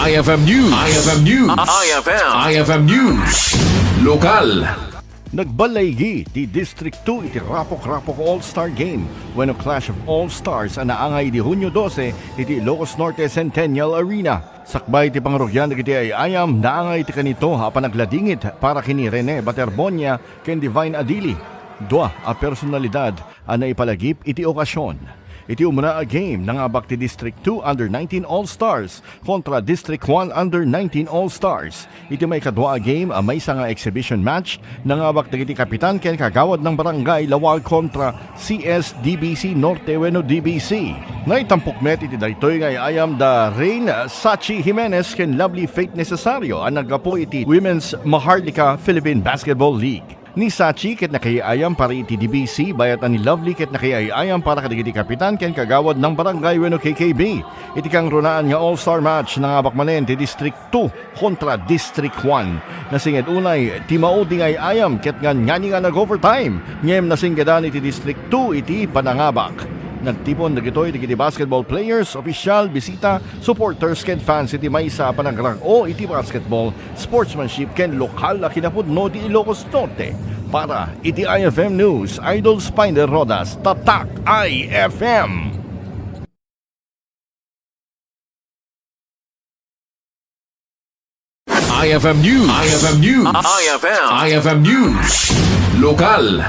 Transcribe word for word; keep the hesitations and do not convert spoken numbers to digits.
I F M News. I F M News. I F M. I F M News. Lokal. Nagballaygi ti District two iti Rapok-Rapok All-Star Game wenno Clash of All Stars a naangay idi Hunio dose iti Ilocos Norte Centennial Arena. Sakbay ti pangrugian dagiti ay-ayam, naangay ti kanito a panagladingit para ken ni Rene Baterbonia ken Divine Adili, dua a personalidad a naipalagip iti okasion. Iti umuna a game, nangabak ti District two Under nineteen All-Stars kontra District one Under nineteen All-Stars. Iti maikadua a game a maysa nga exhibition match, nangabak dagiti kapitan ken kagawad ng barangay Lawag kontra C S D B C Norte wenno D B C. Naitampok met iti daytoy nga ay-ayam da Rain Sachi Jimenez ken Lovely Faith Necesario a naggapu iti Women's Maharlika Philippine Basketball League. Ni Sachi ket nakiay-ayam para iti D B C, bayat a ni Lovely ket nakiay-ayam para kadagiti kapitan ken kagawad ng barangay wenno K K B. Iti kangrunaan nga All-Star match, nangabak manen ti District two kontra District one. Nasinged unay ti maudi nga ay-ayam ket ngan-ngani nga nag-overtime, ngem nasinggedan iti District two iti panangabak. Nagtipon dagitoy dagiti basketball players, opisyal, bisita, supporters ken fans iti maysa a panagrag-o iti basketball, sportsmanship ken lokal a kinapudno ti Ilocos Norte. Para iti I F M News, Idol Spider Rodas, Tatak I F M. I F M News. I F M News. I F M. I F M News. Lokal.